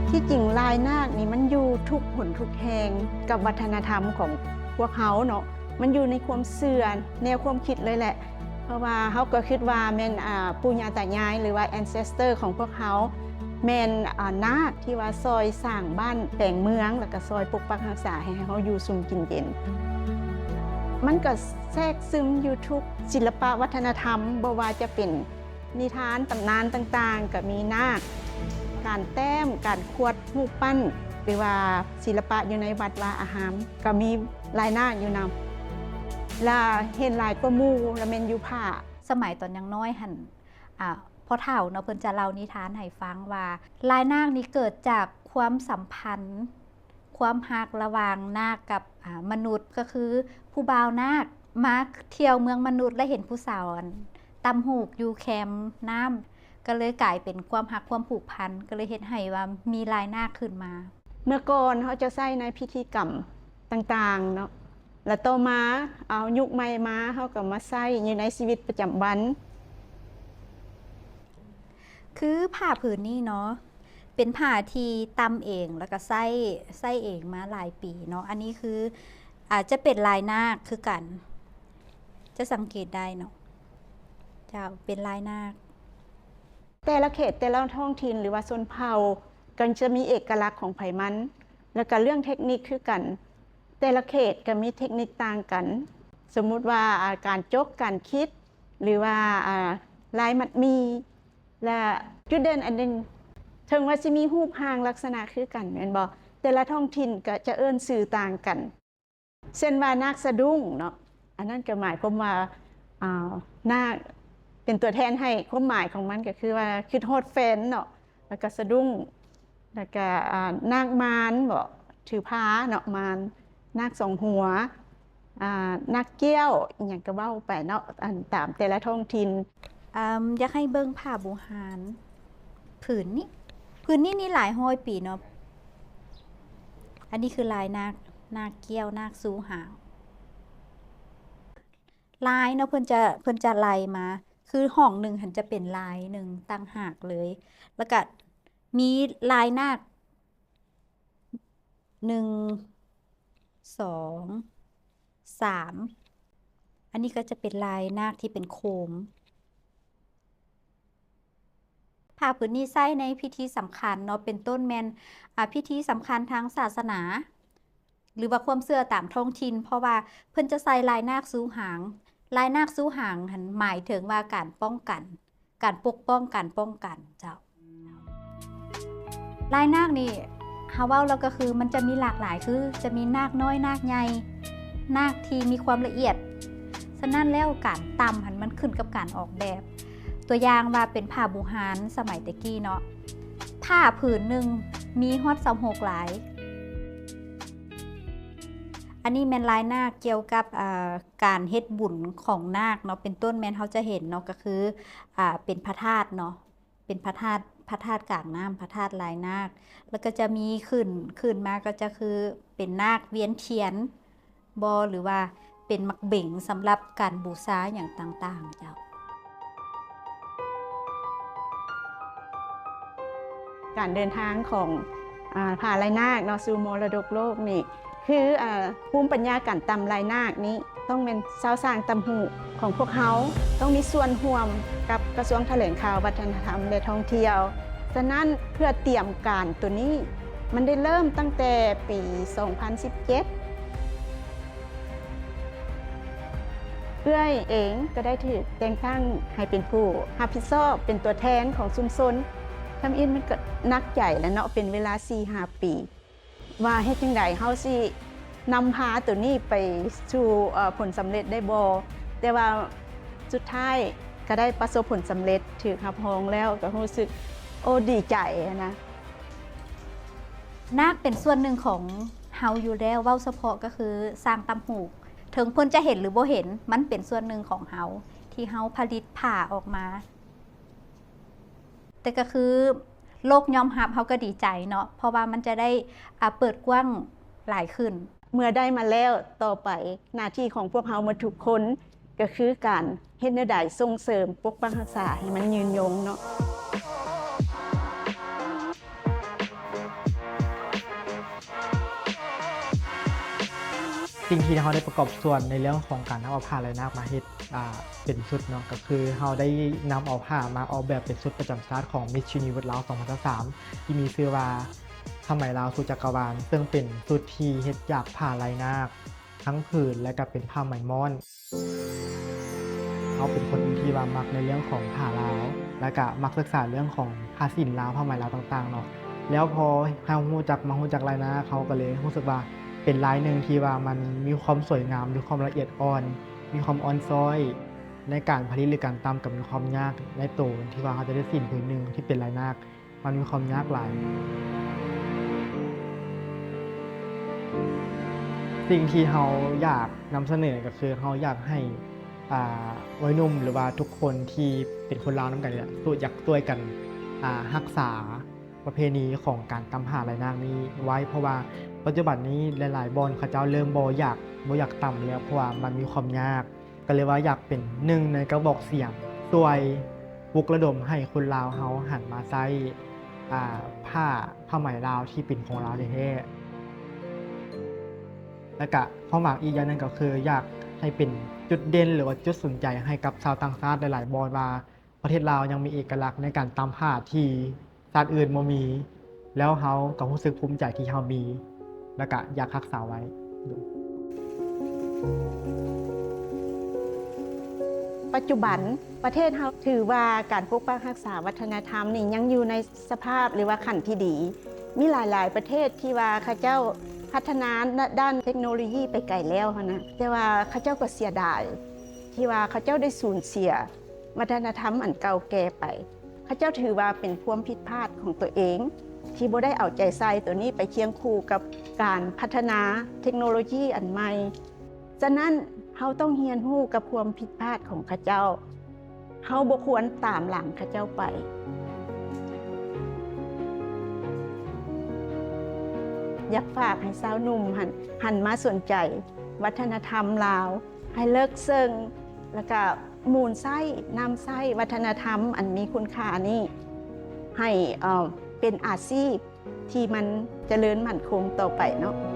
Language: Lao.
ທີ່ຈິງລາຍນາກນີ້ມັນຢູ່ທຸກຫົນທຸກແຫ່ງກັບວັດທະນະທຳຂອງພວກເຮົາເນາະ, ມັນຢູ່ໃນຄວາມເຊື່ອ ແນວຄວາມຄິດເລີຍແຫຼະ. ເພາະວ່າເຮົາກໍຄິດວ່າແມ່ນ ອາ ປູ່ຍ່າຕາຍາຍ ຫຼືວ່າ ancestor ຂອງພວກເຮົາ ແມ່ນ ອາ ນາກທີ່ວ່າຊ່ອຍສ້າງບ້ານແປງເມືອງ ແລ້ວກໍຊ່ອຍປົກປັກຮັກສາໃຫ້ເຮົາຢູ່ຊຸ່ມກິນເຢັນ. ມັນກໍແຊກຊຶມຢູ່ທຸກສິລະປະວັດທະນະທຳ, ບໍ່ວ່າຈະເປັນ ນິທານ, ຕຳນານຕ່າງໆ ກໍມີນາກ, ການແຕ້ມ, ການຂວດຮູບປັ້ນ ຫຼືວ່າສິລະປະຢູ່ໃນວັດວາອາຮາມ ກໍມີລາຍນາກຢູ່ນຳ ລະເຫັນຫຼາຍກວ່າໝູ່ ລະແມ່ນຢູ່ຜາ. ສະໄໝຕອນຍັງນ້ອຍຫັ້ນ ອາ ພໍ່ເຖົ້າເນາະ ເພິ່ນຈະເລົ່ານິທານໃຫ້ຟັງວ່າ ລາຍນາກນີ້ເກີດຈາກຄວາມສຳພັນ ຄວາມຮັກລະຫວ່າງນາກກັບ ອາ ມະນຸດ ກໍຄືຜູ້ບ່າວນາກມາທ່ຽວເມືອງມະນຸດ ແລະ ເຫັນຜູ້ສາວ ອັນ ຕຳຫູກຢູ່ແຄມນ້ຳ ກໍເລີຍກາຍເປັນຄວາມຮັກຄວາມຜູກພັນ ກໍເລີຍເຮັດໃຫ້ວ່າມີລາຍນາກຂຶ້ນມາ. ເມື່ອກ່ອນເຮົາຈະໃຊ້ໃນພິທີກຳຕ່າງໆເນາະ ແລະ ຕໍ່ມາເອົາຍຸກໃໝ່ມາ ເຮົາກໍມາໃຊ້ຢູ່ໃນຊີວິດປະຈຳວັນ. ຄືຜ້າຜືນນີ້ເນາະ ເປັນຜ້າທີ່ຕ່ຳເອງ ແລ້ວກໍໃຊ້ ໃຊ້ເອງມາຫຼາຍປີເນາະ. ອັນນີ້ຄື ອາ ຈະເປັນລາຍນາກຄືກັນ ຈະສັງເກດໄດ້ເນາະ ເຈົ້າ ເປັນລາຍນາກ. ແຕ່ລະເຂດ ແຕ່ລະທ້ອງຖິ່ນ ຫຼືວ່າຊົນເຜົ່າ ກໍຈະມີເອກະລັກຂອງໃຜມັນ ແລ້ວກໍເລື່ອງເທັກນິກຄືກັນ ແຕ່ລະເຂດກໍມີເທັກນິກຕ່າງກັນ. ສົມມຸດວ່າ ອາ ການຈົກ ການຂີດ ຫຼືວ່າ ອາ ລາຍມັດໝີ່ ແລະ ຈຸດເດັ່ນອັນໜຶ່ງ ເຖິງວ່າຊິມີຮູບຮ່າງລັກສະນະຄືກັນແມ່ນບໍ່ ແຕ່ລະທ້ອງຖິ່ນກໍຈະເອີ້ນຊື່ຕ່າງກັນ ເຊັ່ນວ່ານາກສະດຸ້ງເນາະ ອັນນັ້ນກໍໝາຍຄວາມວ່າ ອາ ນາກ ເປັນຕົວແທນໃຫ້ຄວາມໝາຍຂອງມັນກໍຄືວ່າຄິດຮອດແຟນເນາະ ແລ້ວກໍສະດຸ້ງ ແລ້ວກະ ອາ ນາກມານເບາະ ຖືພາເນາະ ມານ ນາກສອງຫົວ ອາ ນາກກ້ຽວ ອີ່ຫຍັງກະເວົ້າໄປເນາະ ອັນຕາມແຕ່ລະທ້ອງຖິ່ນ. ອາ ຢາກໃຫ້ເບິ່ງຜ້າບູຮານຜືນນີ້ ຜືນນີ້ນີ້ຫຼາຍຮ້ອຍປີເນາະ. ອັນນີ້ຄືລາຍນາກ ນາກກ້ຽວ ນາກຊູຫາງ ລາຍເນາະ ເພິ່ນຈະ ເພິ່ນຈະໄລ່ມາ ຄືຫ້ອງໜຶ່ງຫັ້ນຈະເປັນລາຍໜຶ່ງຕ່າງຫາກເລີຍ ແລ້ວກະ ມີລາຍນາກ ໜຶ່ງ ສອງ ສາມ ອັນນີ້ກໍຈະເປັນລາຍນາກທີ່ເປັນໂຄມ. ຜ້າຜືນນີ້ໃຊ້ໃນພິທີສຳຄັນເນາະ ເປັນຕົ້ນແມ່ນ ອາ ພິທີສຳຄັນທາງສາສະໜາ ຫຼືວ່າຄວາມເຊື່ອຕາມທ້ອງຖິ່ນ ເພາະວ່າເພິ່ນຈະໃສ່ລາຍນາກຊູຫາງ. ລາຍນາກຊູຫາງຫັ້ນໝາຍເຖິງວ່າການປ້ອງກັນ ການປົກປ້ອງ ການປ້ອງກັນເຈົ້າ. ລາຍນາກນີ້ ເຮົາເວົ້າແລ້ວກໍຄືມັນຈະມີຫຼາກຫຼາຍ ຄືຈະມີນາກນ້ອຍ ນາກໃຫຍ່ ນາກທີ່ມີຄວາມລະອຽດ. ສະນັ້ນແລ້ວການຕ່ຳຫັ້ນມັນຂຶ້ນກັບການອອກແບບ. ຕົວຢ່າງວ່າເປັນຜ້າບູຮານສະໄໝແຕ່ກີ້ເນາະ ຜ້າຜືນໜຶ່ງມີຮອດຊາວຫົກລາຍ. ອັນນີ້ແມ່ນລາຍນາກກ່ຽວກັບ ເອີ ການເຮັດບຸນຂອງນາກເນາະ ເປັນຕົ້ນແມ່ນເຮົາຈະເຫັນເນາະ ກໍຄື ອາ ເປັນພະທາດເນາະ ເປັນພະທາດ ພະທາດກາງນ້ຳ ພະທາດລາຍນາກ ແລ້ວກໍຈະມີຂຶ້ນ ຂຶ້ນມາກໍຈະຄືເປັນນາກວຽນທຽນບໍ ຫຼືວ່າເປັນໝາກເບັງສຳລັບການບູຊາຫຍັງຕ່າງໆ ເຈົ້າ. ການເດີນທາງຂອງ ອາ ຜ້າລາຍນາກເນາະ ສູ່ມໍລະດົກໂລກນີ້ ຄື ອາ ພູມປັນຍາການຕ່ຳລາຍນາກນີ້ ຕ້ອງແມ່ນຊາວຊ່າງຕ່ຳຫູກຂອງພວກເຮົາ ຕ້ອງມີສ່ວນຮ່ວມກັບກະຊວງຖະແຫຼງຂ່າວ ວັດທະນະທຳ ແລະ ທ່ອງທ່ຽວ. ສະນັ້ນ ເພື່ອຕຽມການໂຕນີ້ ມັນໄດ້ເລີ່ມຕັ້ງແຕ່ປີສອງພັນສິບເຈັດ ເອື້ອຍເອງກໍໄດ້ຖືກແຕ່ງຕັ້ງໃຫ້ເປັນຜູ້ຮັບຜິດຊອບ ເປັນຕົວແທນຂອງຊຸມຊົນ. ທຳອິດມັນກໍໜັກໃຈແຫຼະເນາະ ເປັນເວລາສີ່ຫ້າປີ ວ່າເຮັດຈັ່ງໃດເຮົາຊິນຳພາໂຕນີ້ໄປສູ່ ເອີ ຜົນສຳເລັດໄດ້ບໍ່? ແຕ່ວ່າສຸດທ້າຍກໍໄດ້ປະສົບຜົນສຳເລັດ ຖືກຮັບຮອງແລ້ວ ກໍຮູ້ສຶກ ໂອ້ ດີໃຈຫັ້ນນະ. ນາກເປັນສ່ວນໜຶ່ງຂອງເຮົາຢູ່ແລ້ວ ເວົ້າສະເພາະກໍຄືຊ່າງຕ່ຳຫູກ ເຖິງເພິ່ນຈະເຫັນຫຼືບໍ່ເຫັນ ມັນເປັນສ່ວນໜຶ່ງຂອງເຮົາ ທີ່ເຮົາຜະລິດຜ້າອອກມາ. ແຕ່ກໍຄືໂລກຍອມຮັບ ເຮົາກໍດີໃຈເນາະ ເພາະວ່າມັນຈະໄດ້ ອາ ເປີດກວ້າງຫຼາຍຂຶ້ນ. ເມື່ອໄດ້ມາແລ້ວ ຕໍ່ໄປໜ້າທີ່ຂອງພວກເຮົາໝົດທຸກຄົນ ກໍຄືການເຮັດແນວໃດສົ່ງເສີມປົກປັກຮັກສາໃຫ້ມັນຍືນຍົງເນາະ. ສິ່ງທີ່ເຮົາໄດ້ປະກອບສ່ວນໃນເລື່ອງຂອງການນຳເອົາຜ້າລາຍນາກມາເຮັດ ອ່າ ເປັນຊຸດເນາະ ກໍຄືເຮົາໄດ້ນຳເອົາຜ້າມາອອກແບບເປັນຊຸດປະຈຳຊາດຂອງ Miss Universe ລາວ ສອງພັນຊາວສາມ ທີ່ມີຊື່ວ່າ ຜ້າໄໝລາວສູ່ຈັກກະວານ ເຊິ່ງເປັນຊຸດທີ່ເຮັດຈາກຜ້າລາຍນາກທັງຜືນ ແລະ ກໍເປັນຜ້າໄໝມ້ອນ. ເຮົາເປັນຄົນໜຶ່ງທີ່ວ່າມັກໃນເລື່ອງຂອງຜ້າລາວ ແລະ ກະມັກສຶກສາເລື່ອງຂອງຜ້າສິ້ນລາວ ຜ້າໄໝລາວຕ່າງໆເນາະ ແລ້ວພໍເຮົາຮູ້ຈັກ ມາຮູ້ຈັກລາຍນາກ ເຮົາກໍເລີຍຮູ້ສຶກວ່າເປັນລາຍໜຶ່ງທີ່ວ່າມັນມີຄວາມສວຍງາມ ມີຄວາມລະອຽດອ່ອນ ມີຄວາມອ່ອນຊ້ອຍ ໃນການຜະລິດ ຫຼື ການຕ່ຳ ກໍມີຄວາມຍາກໃນໂຕທີ່ວ່າເຮົາຈະໄດ້ສິ້ນຜືນໜຶ່ງທີ່ເປັນລາຍນາກ. ມັນມີຄວາມຍາກຫຼາຍ. ສິ່ງທີ່ເຮົາຢາກນຳສະເໜີກໍຄືເຮົາຢາກໃຫ້ ອ່າ ວັຍໜຸ່ມ ຫຼືວ່າທຸກຄົນທີ່ເປັນຄົນລາວນຳກັນນີ້ແຫຼະ ຊ່ວຍ ຢາກຊ່ວຍກັນ ອ່າ ຮັກສາປະເພນີຂອງການຕ່ຳຜ້າລາຍນາກນີ້ໄວ້ ເພາະວ່າປັດຈຸບັນນີ້ຫຼາຍໆບ່ອນເຂົາເຈົ້າເລີ່ມບໍ່ຢາກ ບໍ່ຢາກຕ່ຳແລ້ວ ເພາະວ່າມັນມີຄວາມຍາກ. ກໍເລີຍວ່າຢາກເປັນໜຶ່ງໃນກະບອກສຽງ ຊ່ວຍປຸກລະດົມໃຫ້ຄົນລາວເຮົາຫັນມາໃຊ້ ອ່າ ຜ້າ ຜ້າໄໝລາວທີ່ເປັນຂອງລາວແທ້ໆ ແລະ ກະຄວາມຫວັງອີກຢ່າງໜຶ່ງກໍຄືຢາກໃຫ້ເປັນຈຸດເດັ່ນ ຫຼືວ່າຈຸດສົນໃຈໃຫ້ກັບຊາວຕ່າງຊາດຫຼາຍໆບ່ອນວ່າ ປະເທດລາວຍັງມີເອກະລັກໃນການຕ່ຳຜ້າທີ່ຊາດອື່ນບໍ່ມີ ແລ້ວເຮົາກໍຮູ້ສຶກພູມໃຈທີ່ເຮົາມີ ແລ້ວກະຢາກຮັກສາໄວ້. ປັດຈຸບັນປະເທດເຮົາຖືວ່າການປົກປັກຮັກສາວັດທະນະທຳນີ້ຍັງຢູ່ໃນສະພາບ ຫຼືວ່າຂັ້ນທີ່ດີ. ມີຫຼາຍໆປະເທດທີ່ວ່າເຂົາເຈົ້າພັດທະນາດ້ານເທັກໂນໂລຢີໄປໄກແລ້ວຫັ້ນນະ ແຕ່ວ່າເຂົາເຈົ້າກໍເສຍດາຍ ທີ່ວ່າເຂົາເຈົ້າໄດ້ສູນເສຍວັດທະນະທຳອັນເກົ່າແກ່ໄປ. ເຂົາເຈົ້າຖືວ່າເປັນຄວາມຜິດພາດຂອງຕົວເອງ ທີ່ບໍ່ໄດ້ເອົາໃຈໃສ່ໂຕນີ້ໄປຄຽງຄູ່ກັບການພັດທະນາເທັກໂນໂລຢີອັນໃໝ່. ສະນັ້ນ, ເຮົາຕ້ອງຮຽນຮູ້ກັບຄວາມຜິດພາດຂອງເຂົາເຈົ້າ. ເຮົາບໍ່ຄວນຕາມຫຼັງເຂົາເຈົ້າໄປ. ຢາກຝາກໃຫ້ຊາວໜຸ່ມຫັ້ນ ຫັນມາສົນໃຈວັດທະນະທຳລາວ ໃຫ້ເລິກເຊິ່ງ ແລ້ວກະໝູນໃຊ້ ນຳໃຊ້ວັດທະນະທຳອັນມີຄຸນຄ່ານີ້ ໃຫ້ ເອີ ເປັນອາຊີບທີ່ມັນຈະເລີນໝັ້ນຄົງຕໍ່ໄປເນາະ.